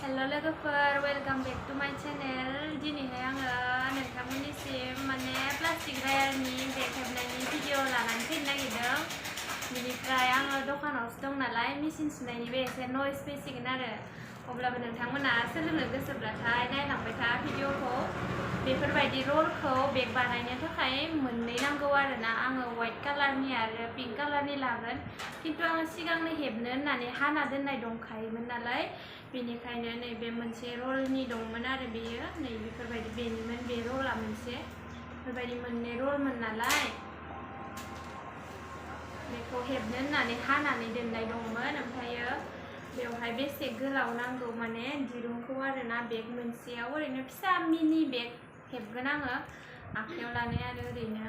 Hello लोगोफोर welcome back to माय channel दिनैहाय आङो नोंथांमोननिसिम माने प्लास्टिक रायारनि बेग हेबनायनि भिडिअ लानानै फैनो नागिरदों। बिनिफ्राय आङो दखानावसो दं नालाय मेसिन सुनायनिबो एसे नयस फैसिगोन आरो अब्लाबो नोंथांमोना सोलोंनो गोसोब्लाथाय नायलांबाय था भिडिअखौ। बेफोरबायदि रलखौ बेग बानायनो थाखाय मोननै नांगौ आरोना। आङो व्हाइट कालारनि आरो पिंक कालारनि लागोन, खिन्थु आङो सिगांनो हेबनो होननानै हाना दोननाय दंखायोमोन नालाय बेनिखायनो नैबे मोनसे रलनि दंमोन आरो बेयो नै बेफोरबायदि बेनिमोन बे रला मोनसे बेफोरबायदि मोननै रलमोन नालाय बेखौ हेबनो होननानै हानानै दोननाय दंमोन। ओमफ्रायो बेवहाय बेसे गोलाव नांगौ माने दिरुंखौ आरोना बेग मोनसेयाव ओरैनो फिसा मिनि बेग हेबगोन आङो आखायाव लानाय आरो ओरैनो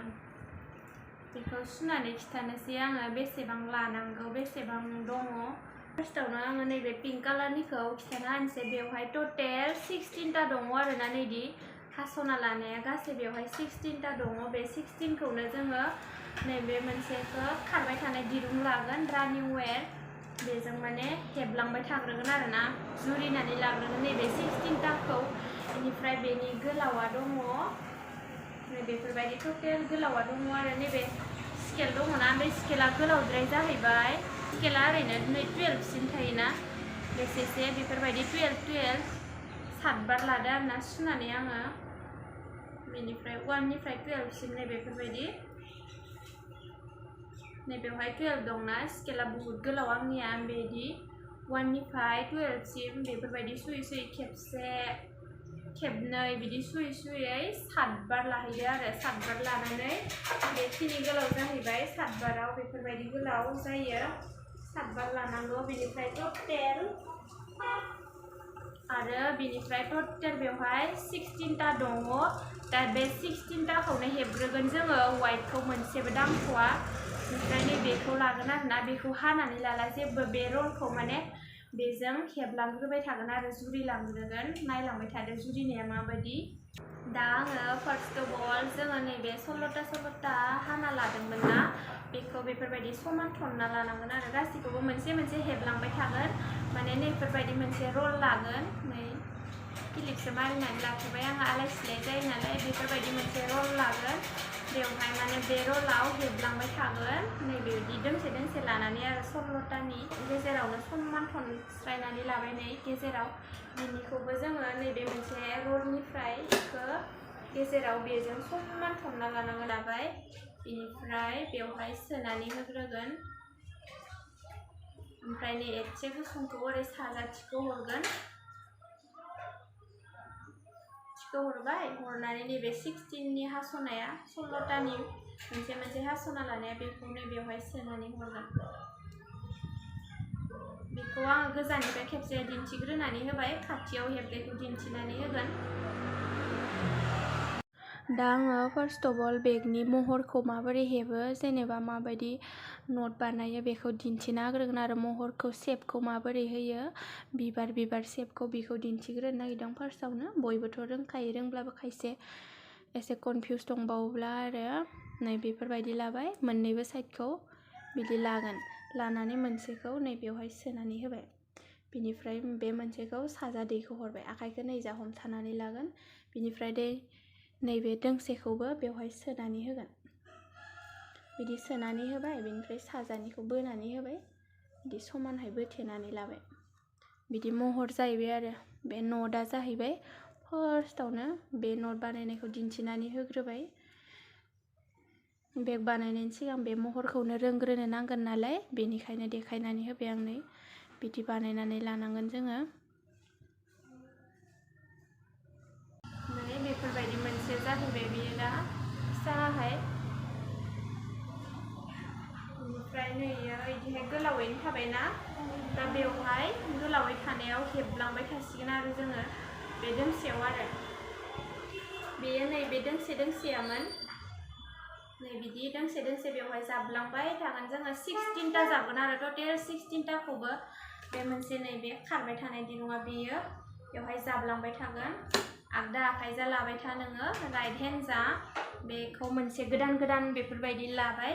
बेखौ सुनानै खिथानोसै आङो बेसेबां लानांगौ बेसेबां दङ। फार्स्टआवनो आङो नैबे पिंक कालारनिखौ खिथाना होनोसै। बेवहाय टटेल 16टा दङ आरोना नैदि हास'ना लानाया गासै बेवहाय 16टा दङ। बे 16खौनो जोङो नैबे मोनसेखौ खारबाय थानाय दिरुं लागोन रानिं वेर बेजों माने हेबलांबाय थाग्रोगोन आरोना जुरिनानै लाग्रोगोन नैबे 16टाखौ। बेनिफ्राय बेनि गोलावा दङ नै बेफोरबायदि टटेल गोलावा दङ आरो नैबे स्केल दङना बे स्केला गोलावद्राय जाहैबाय। स्केला ओरैनो नै 12सिम थायोना बेसेसे बेफोरबायदि 12 7 बार लादो आरोना सुनानै आङो बेनिफ्राय 1निफ्राय 12सिम नै बेफोरबायदि नै बेवहाय 12 दंना स्केला बहुत गोलाव आंनिया बेदि 1निफ्राय 12सिम बेफोरबायदि सुयै सुयै खेबसे खेबनै बिदि सुयै सुयै 7 बार लाहैदो आरो 7 बार लानानै बेखिनि गोलाव जाहैबाय 7 बाराव बेफोरबायदि गोलाव जायो 7 बार लानांगौ। बेनिफ्राय टटेल आरो बेनिफ्राय टटेल बेवहाय 16टा दङ। दा बे 16टाखौनो हेबग्रोगोन जोङो व्हाइटखौ मोनसेबो दांख'वा। ओमफ्राय नैबेखौ लागोन आरोना बेखौ हानानै लाला जेबो बे रलखौ माने बेजों हेबलांग्रोबाय थागोन आरो जुरिलांग्रोगोन नायलांबाय थादो जुरिनाया माबायदि। दा आङो फार्स्ट अफ अल जोङो नैबे 16टा हाना लादोंमोन ना बेखौ बेफोरबायदि समान थनना लानांगोन आरो गासैखौबो मोनसे मोनसे हेबलांबाय थागोन माने नैफोरबायदि मोनसे रल लागोन। नै क्लिपसो मारिनानै लाखाबाय आङो आलाय सिलाय जायो नालाय बेफोरबायदि मोनसे रल लागोन बेवहाय माने बे रलाव हेबलांबाय थागोन नैबेबायदि दोंसे दोंसे लानानै आरो 16टानि गेजेरावनो समान थनस्रायनानै लाबाय नै गेजेराव बिनिखौबो जोङो नैबे मोनसे रलनिफ्राय बेखौ गेजेराव बेजों समान थनना लानांगोन लाबाय। बेनिफ्राय बेवहाय सोनानै होग्रोगोन ओमफ्राय नै एसे गुसुंखौ ओरै साजाथिखौ हरगोन हरबाय हरनानै नैबे 16नि हास'नाया 16टानि मोनसे मोनसे हास'ना लानाया बेखौ नै बेवहाय सोनानै हरगोन। बेखौ आङो गोजाननिफ्राय खेबसे दिन्थिग्रोनानै होबाय खाथियाव हेबनायखौ दिन्थिनानै होगोन। दा आङो फार्स्ट अफ अल बेगनि महरखौ माबोरै हेबो जेनेबा माबायदि नट बानायो बेखौ दिन्थिना होग्रोगोन आरो महरखौ सेपखौ माबोरै होयो बिबार सेपखौ बेखौ दिन्थिग्रोनो नागिरदों फार्स्टआवनो। बयबोथ' रोंखायो रोंब्लाबो खायसे एसे कनफिउस दंबावोब्ला आरो नै बेफोरबायदि लाबाय मोननैबो साइडखौ बिदि लागोन लानानै मोनसेखौ नै बेवहाय सोनानै होबाय। बिनिफ्राय बे मोनसेखौ साजा दैखौ हरबाय आखाइखौ नैजा हमथानानै लागोन। बिनिफ्राय नैबे दोंसेखौबो बेवहाय सोनानै होगोन बिदि सोनानै होबाय। बेनिफ्राय साजानिखौ बोनानै होबाय बिदि समानहाय बोथेनानै लाबाय बिदि महर जाहैबाय आरो बे नटआ जाहैबाय। फार्स्टआवनो बे नट बानायनायखौ दिन्थिनानै होग्रोबाय। बेग बानायनायनि सिगां बे महरखौनो रोंग्रोनो नांगोन नालाय बेनिखायनो देखायनानै होबाय आं नै बिदि बानायनानै लानांगोन जोङो। बेफोरबायदि मोनसे जाहैबाय बियो दा फिसाहाय। बेनिफ्राय नैयो बिदिहाय गोलावैनो थाबायना दा बेवहाय गोलावै थानायाव हेबलांबाय थासिगोन आरो जोङो बे दोंसेयाव आरो बेयो नैबे दोंसे दोंसेयामोन नै बिदि दोंसे दोंसे बेवहाय जाबलांबाय थागोन जोङो 16टा जाबगोन आरो टटेल 16टाखौबो बे मोनसे नैबे खारबाय थानाय दिरुङा बेयो बेवहाय जाबलांबाय थागोन। आगदा आखाइ जा लाबाय था नोङो राइट हेन्ड जा बेखौ मोनसे गोदान बेफोरबायदि लाबाय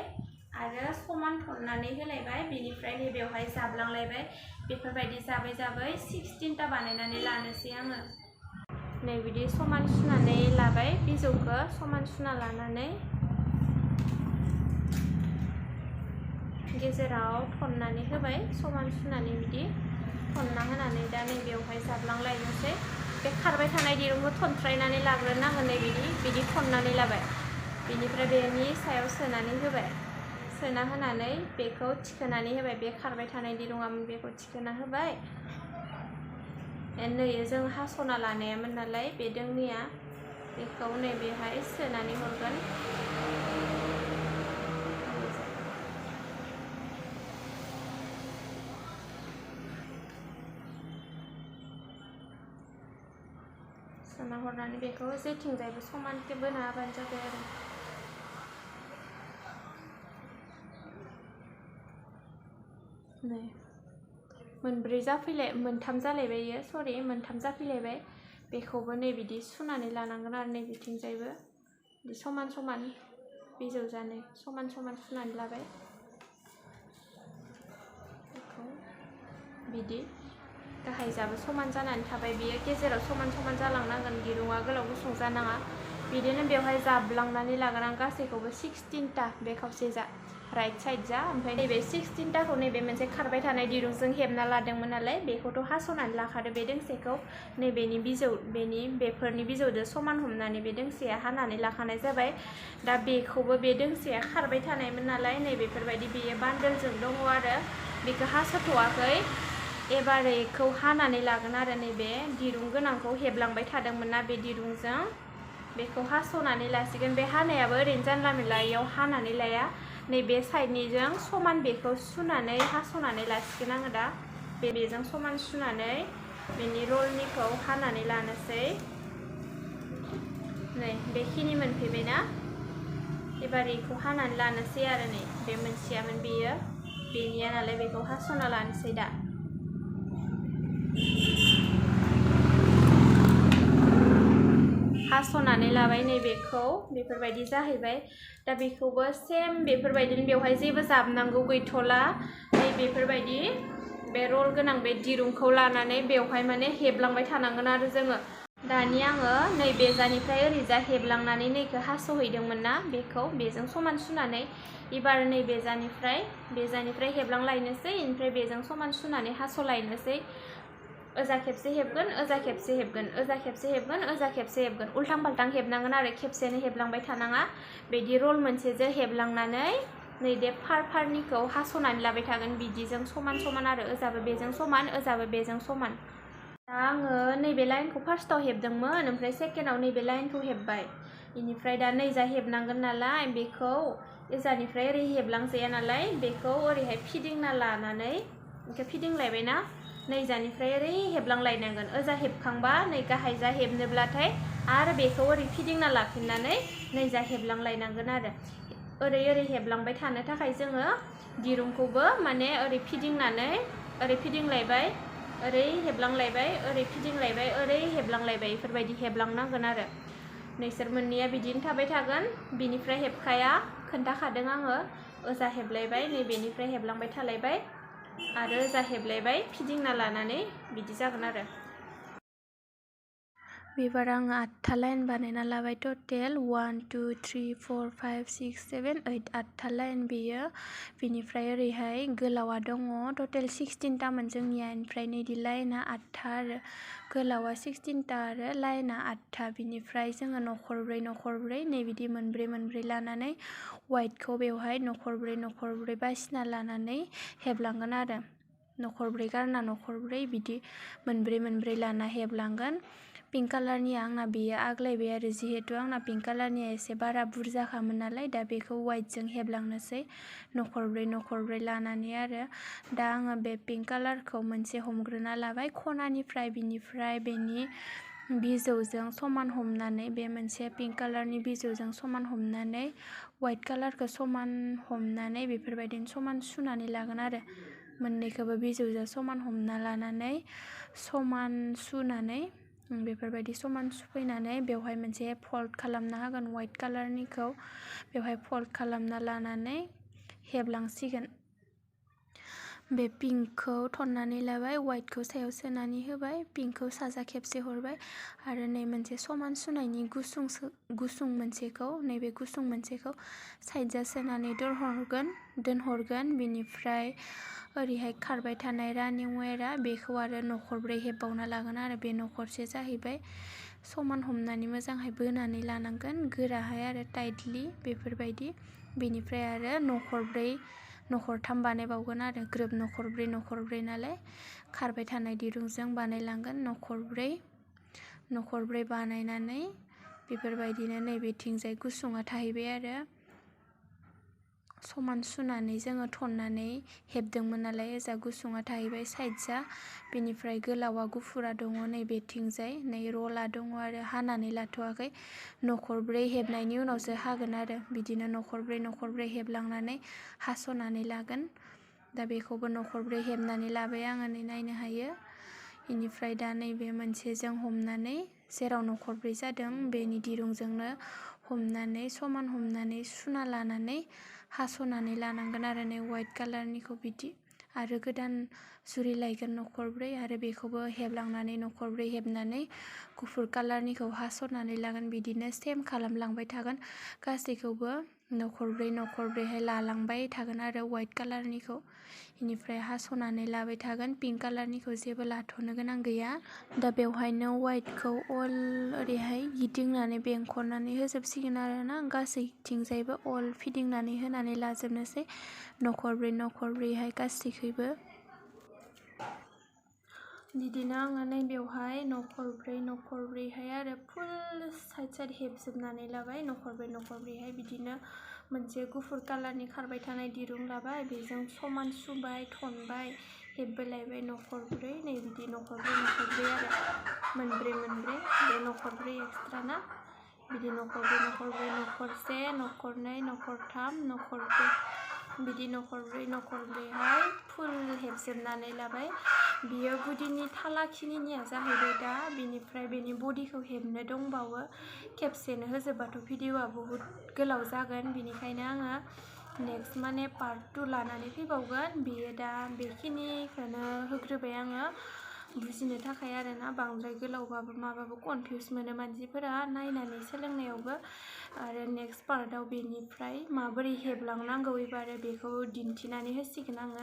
आरो समान थननानै होलायबाय बेनिफ्राय बेवहाय जाबलांलायबाय बेफोरबायदि जाबै जाबै 16टा बानायनानै लानोसै आङो नै बिदि समान सुनानै लाबाय बिजौखौ समान सुना लानानै गेजेराव थननानै होबाय समान सुनानै बिदि थनना होनानै दा नै बेवहाय जाबलांलायनोसै बे खारबाय थानाय दिरुंखौ थनस्रायनानै लाग्रोनांगोन नै बिदि थननानै लाबाय बेनिफ्राय बेनि सायाव सोनानै होबाय सोना होनानै बेखौ थिखोनानै होबाय बे खारबाय थानाय दिरुंआमोन बेखौ थिखोना होबाय नै जों हास'ना लानायामोन नालाय बे दोंनैया बेखौ नै बेहाय सोनानै हरगोन सोना हरनानै बेखौ जेथिंजायबो समानथे बोना होबानो जाबाय आरो नै मोनब्रै जाफैलाय मोनथाम जालायबाय सरि मोनथाम जाफैलायबाय बेखौबो नै बिदि सुनानै लानांगोन आरो नै बिथिंजायबो बिदि समान समान बिजौ जानो समान समान सुनानै लाबाय बेखौ बिदि गाहाय जाबो समान जानानै थाबाय बियो गेजेराव समान समान जालांनांगोन दिरुंआ गोलाव गुसुं जानाङा बिदिनो बेवहाय जाबलांनानै लागोन आं गासैखौबो 16टा बे खावसे जा राइट साइड जा ओमफ्राय नैबे 16टाखौ नैबे मोनसे खारबाय थानाय दिरुंजों हेबना लादोंमोन नालाय बेखौथ' हास'नानै लाखादो बे दोंसेखौ नैबेनि बिजौ बेफोरनि बिजौजों समान हमनानै बे दोंसेया हानानै लाखानाय जाबाय दा बेखौबो बे दोंसेया खारबाय थानायमोन नालाय नै बेफोरबायदि बेयो बान्डोलजों दङ आरो बेखौ हास'थ'वाखै एबार बेखौ हानानै लागोन आरो नैबे दिरुं गोनांखौ हेबलांबाय थादोंमोन ना बे दिरुंजों बेखौ हास'नानै लासिगोन बे हानायाबो ओरैनो जानला मोनला इयाव हानानै लाया नैबे साइडनिजों समान बेखौ सुनानै हास'नानै लासिगोन आङो दा बेजों समान सुनानै बेनि रलनिखौ हानानै लानोसै नै बेखिनि मोनफैबायना एबार बेखौ हानानै लानोसै आरो नै बे मोनसेयामोन बेयो बेनिया नालाय बेखौ हास'ना लानोसै दा हास'नानै लाबाय नैबेखौ बेफोरबायदि जाहैबाय दा बेखौबो सेम बेफोरबायदिनो बेवहाय जेबो जाबनांगौ गैथ'ला नै बेफोरबायदि बे रल गोनां बे दिरुंखौ लानानै बेवहाय माने हेबलांबाय थानांगोन आरो जोङो दानि आङो नै बेजानिफ्राय ओरैजा हेबलांनानै नैखौ हास'हैदोंमोन ना बेखौ बेजों समान सुनानै एबार नै बेजानिफ्राय हेबलांलायनोसै ओमफ्राय बेजों समान सुनानै हास'लायनोसै ओजा खेबसे हेबगोन ओजा खेबसे हेबगोन ओजा खेबसे हेबगोन ओजा खेबसे हेबगोन उल्थां फाल्थां हेबनांगोन आरो खेबसेनो हेबलांबाय थानाङा बिदि रल मोनसेजों हेबलांनानै नै बे फारनिखौ हास'नानै लाबाय थागोन बिदिजों समान समान आरो ओजाबो बेजों समान ओजाबो बेजों समान दा आङो नैबे लाइनखौ फार्स्टआव हेबदोंमोन ओमफ्राय सेकेन्डआव नैबे लाइनखौ हेबबाय बेनिफ्राय दा नैजा हेबनांगोन नालाय बेखौ ओजानिफ्राय ओरै हेबलांजाया नालाय बेखौ ओरैहाय फिदिंना लानानै बेखौ फिदिंलायबायना नैजानिफ्राय ओरै हेबलांलायनांगोन ओजा हेबखांबा नै गाहाय जा हेबनोब्लाथाय आरो बेखौ ओरै फिदिंना लाफिननानै नैजा हेबलांलायनांगोन आरो ओरै हेबलांबाय थानो थाखाय जोङो दिरुंखौबो माने ओरै फिदिंनानै ओरै फिदिंलायबाय ओरै हेबलांलायबाय ओरै फिदिंलायबाय ओरै हेबलांलायबाय बेफोरबायदि हेबलांनांगोन आरो नोंसोर मोननैया बिदिनो थाबाय थागोन बिनिफ्राय हेबखाया खोन्थाखादों आङो ओजा हेबलायबाय नैबेनिफ्राय हेबलांबाय थालायबाय आरो ओजा हेबलायबाय फिदिंना लानानै बिदि जागोन आरो बेबार आङो 8था लाइन बानायना लाबाय टटेल 1 2 3 4 5 6 7 8 8था लाइन बेयो बिनिफ्राय ओरैहाय गोलावा दङ टटेल 16टामोन जोंनिया ओमफ्राय नैदि लाइना 8था आरो गोलावा 16टा आरो लाइना 8था बिनिफ्राय जोङो नखरब्रै नै बिदि मोनब्रै लानानै वाइटखौ बेवहाय नखरब्रै बासिना लानानै हेबलांगोन आरो नखरब्रै गारना नखरब्रै बिदि मोनब्रै लाना हेबलांगोन पिंक कालारनि आंना बेयो आग्लायबाय आरो जिहेतु आंना पिंक कालारनि एसे बारा बुरजाखामोन नालाय दा बेखौ वाइटजों हेबलांनोसै नखरब्रै लानानै आरो दा आङो बे पिंक कालारखौ मोनसे हमग्रोना लाबाय खनानिफ्राय बिनिफ्राय बेनि बिजौजों समान हमनानै बे मोनसे पिंक कालारनि बिजौजों समान हमनानै वाइट कालारखौ समान हमनानै बेफोरबायदिनो समान सुनानै लागोन आरो मोननैखौबो बिजौजों समान हमना लानानै समान सुनानै बेफोरबायदि समान सुफैनानै बेवहाय मोनसे फोल्ड खालामना होगोन वाइट कालारनिखौ बेवहाय फोल्ड खालामना लानानै हेबलांसिगोन। बे पिंकखौ थननानै लाबाय, वाइटखौ सायाव सोनानै होबाय, पिंकखौ साजा खेबसे हरबाय आरो नै मोनसे समान सुनायनि गुसुं मोनसेखौ नैबे गुसुं मोनसेखौ साइडजा सोनानै दोनहरगोन। बिनिफ्राय ओरैहाय खारबाय थानाय रानिं वेरा बेखौ आरो नखरब्रै हेबबावना लागोन आरो बे नखरसे जाहैबाय। समान हमनानै मोजांहाय बोनानै लानांगोन गोराहाय आरो टाइटलि बेफोरबायदि। बेनिफ्राय आरो नखरथाम बानायबावगोन आरो ग्रोब नखरब्रै नालाय खारबाय थानाय दिरुंजों बानायलांगोन नखरब्रै बानायनानै बेफोरबायदिनो नैबेथिंजाय गुसुङा थाहैबाय आरो समान सुनानै जोङो थननानै हेबदोंमोन नालाय ओजा गुसुङा थाहैबाय साइडजा। बेनिफ्राय गोलावा गुफुरा दङ नैबेथिंजाय, नै रला दङ आरो हानानै लाथ'वाखै। नखरब्रै हेबनायनि उनावसो हागोन आरो बिदिनो नखरब्रै हेबलांनानै हास'नानै लागोन। दा बेखौबो नखरब्रै हेबनानै लाबाय आङो, नै नायनो हायो। बेनिफ्राय दा नैबे मोनसेजों हमनानै जेराव नखरब्रै जादों बेनि दिरुंजोंनो हमनानै समान हमनानै सुना लानानै हास'नानै लानांगोन आरो नै वाइट कालारनिखौ बिदि। आरो गोदान जुरिलायगोन नखरब्रै आरो बेखौबो हेबलांनानै नखरब्रै हेबनानै गुफुर कालारनिखौ हास'नानै लागोन। बिदिनो सेम खालामलांबाय थागोन गासैखौबो नखरब्रैहाय लालांबाय थागोन आरो वाइट कालारनिखौ। बेनिफ्राय हास'नानै लाबाय थागोन, पिंक कालारनिखौ जेबो लाथ'नो गोनां गैया। दा बेवहायनो वाइटखौ अल ओरैहाय गिदिंनानै बेंखननानै होजोबसिगोन आरो ना गासैथिंजायबो अल फिदिंनानै होनानै लाजोबनोसै नखरब्रैहाय गासैखैबो। बिदिनो आङो नैबेवहाय नखरब्रैहाय आरो फुल साइड हेबजोबनानै लाबाय नखरब्रैहाय बिदिनो मोनसे गुफुर कालारनि खारबाय थानाय दिरुं लाबाय, बेजों समान सुबाय, थनबाय, हेबबोलायबाय नखरब्रै, नै बिदि नखरब्रै आरो मोनब्रै बे नखरब्रै एक्सट्रा ना, बिदि नखरब्रै नखरसे, नखरनै, नखरथाम, नखरब्रै, बिदि नखरब्रैहाय फुल हेबजोबनानै लाबाय। बियो गुदिनि थालाखिनिया जाहैबाय दा, बिनिफ्राय बेनि बडिखौ हेबनो दंबावो। खेबसेनो होजोबबाथ' भिडिअआ बहुद गोलाव जागोन, बिनिखायनो आङो नेक्स्ट माने पार्ट 2 लानानै फैबावगोन। बेयो दा बेखिनिखौनो होग्रोबाय आङो बुजिनो थाखाय आरो ना, बांद्राय गोलावबाबो माबाबो कनफिउस मोनो मानसिफोरा नायनानै सोलोंनायावबो। आरो नेक्स्ट पार्टआव बेनिफ्राय माबोरै हेबलांनांगौ एबारो बेखौ दिन्थिनानै होसिगोन आङो।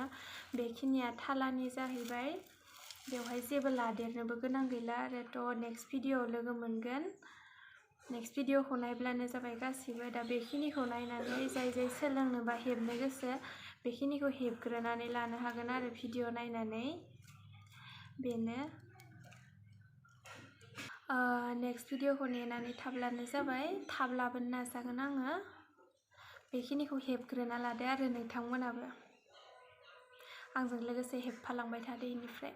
बेखिनिया थालानि जाहैबाय, बेवहाय जेबो लादेरनोबो गोनां गैला आरो। थ' नेक्स्ट भिडिअआव लोगो मोनगोन। नेक्स्ट भिडिअखौ नायब्लानो जाबाय गासिबो। दा बेखिनिखौ नायनानै जाय सोलोंनो बा हेबनो गोसो बेखिनिखौ हेबग्रोनानै लानो हागोन आरो भिडिअ नायनानै। बेनो नेक्स्ट भिडिअखौ नेनानै थाब्लानो जाबाय, थाब लाबोनो नाजागोन आङो। बेखिनिखौ हेबग्रोना लादो आरो नोंथांमोनाबो आंजों लोगोसे हेबफालांबाय थादो। बेनिफ्राय